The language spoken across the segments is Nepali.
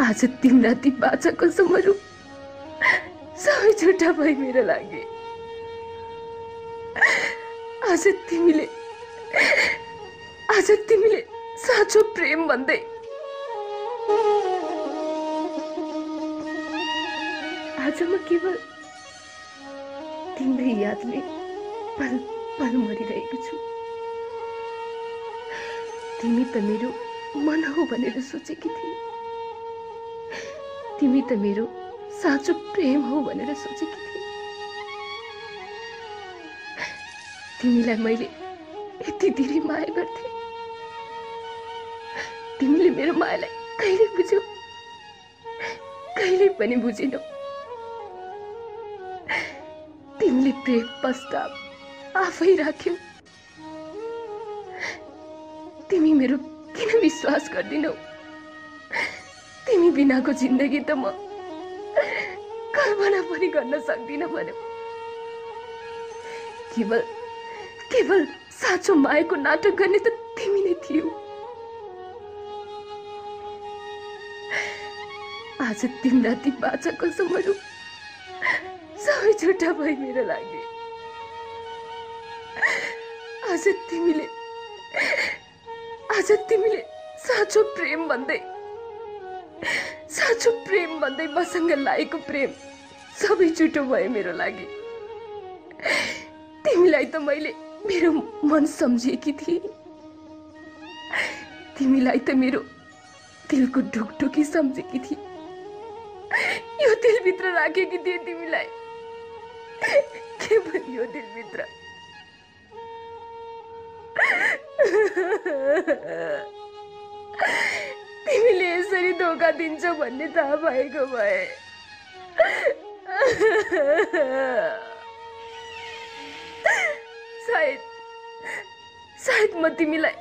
आज तिम्रा ती बाचा कसमहरू सबै झुटा भए मेरो लागि। आज तिमीले साँचो प्रेम भन्दै आज म केवल तिम्रै यादले पल पल मरिरहेको छु। तिमी त मेरो मन हो भनेर सोचेकी थिए, तिमी त मेरो साँचो प्रेम हो भनेर सोचेकी थिए। तिमीलाई मैले यति धेरै माया गर्थे, तिमीले मेरो मायालाई कहिले बुझ्यौ? कहिले पनि बुझेनौ। तिमीले प्रेम प्रस्ताव आफै राख्यौ। तिमी मेरो किन विश्वास गर्दिनौ? तिमी बिनाको जिन्दगी त म कल्पना पनि गर्न सक्दिन भन्यौ। केवल साँचो मायाको नाटक गर्ने त तिमी नै थियौ। आज तिम्रा ती बाचा कसमहरू सबै झुटा भए मेरो लागि। आज तिमीले साँचो प्रेम भन्दै मसँग लागेको प्रेम सबै झुटो भयो मेरो लागि। तिमीलाई त मैले मेरो मन सम्झेकी थिएँ, तिमीलाई त मेरो दिलको ढुकढुकी सम्झेकी थिएँ। यो दिलभित्र राखेकी थिएँ तिमीलाई, केवल यो दिलभित्र। तिमीले यसरी धोका दिन्छौ भन्ने थाहा भएको भए सायद म तिमीलाई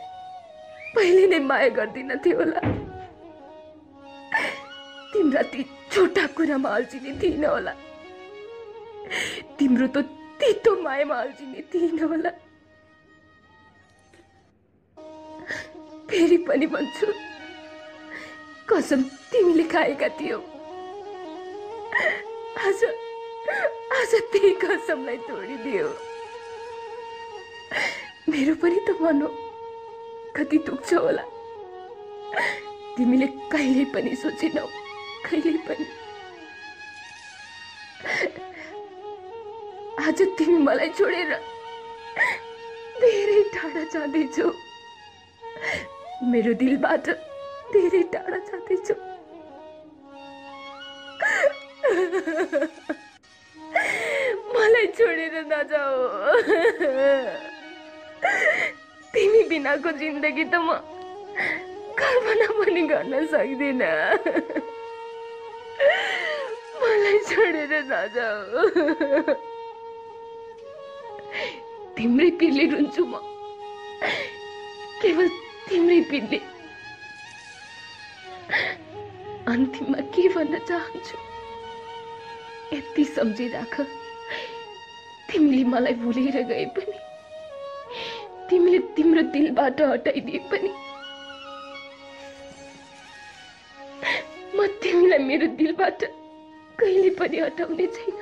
पहिले नै माया गर्दिन थियो होला। तिम्रा ती छोटा कुरामा अल्झिने थिइन होला, तिम्रो त तितो मायामा अल्झिने थिइन होला। फेरि पनि भन्छु, कसम तिमीले खाएका थियौ। आज त्यही कसमलाई तोडिदियो। मेरो पनि त मन हो, कति दुख्छ होला। तिमीले कहिल्यै पनि सोचेनौ, कहिल्यै पनि। आज तिमी मलाई छोडेर धेरै टाढा जाँदैछौ, मेरो दिलबाट धेरै टाढा जाँदैछौ। मलाई छोडेर नजाऊ। तिमी बिनाको जिन्दगी त म कल्पना पनि गर्न सक्दिन। मलाई छोडेर नजाऊ। तिम्रै पिरले रुन्छु म, केवल तिम्रै पिरले। अन्तिममा के भन्न चाहन्छु, यति सम्झिराख, तिमीले मलाई भुलेर गए पनि, तिमीले तिम्रो दिलबाट हटाइदिए पनि, म तिमीलाई मेरो दिलबाट कहिले पनि हटाउने छैन।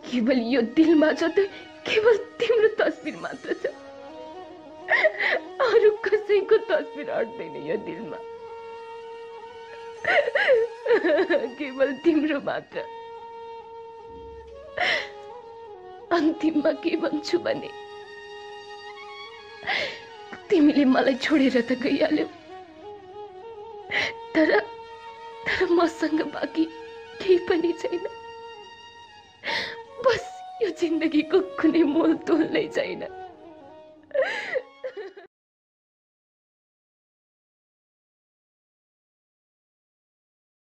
केवल यो दिलमा छ त केवल तिम्रो तस्बिर मात्र छ, अरू कसैको तस्बिर हट्दैन यो दिलमा, केवल तिम्रो मात्र। अन्तिममा के भन्छु भने, तिमीले मलाई छोडेर त गइहाल्यौ, तर मसँग बाँकी केही पनि छैन। बस यो जिन्दगीको कुनै मोल तोल नै छैन।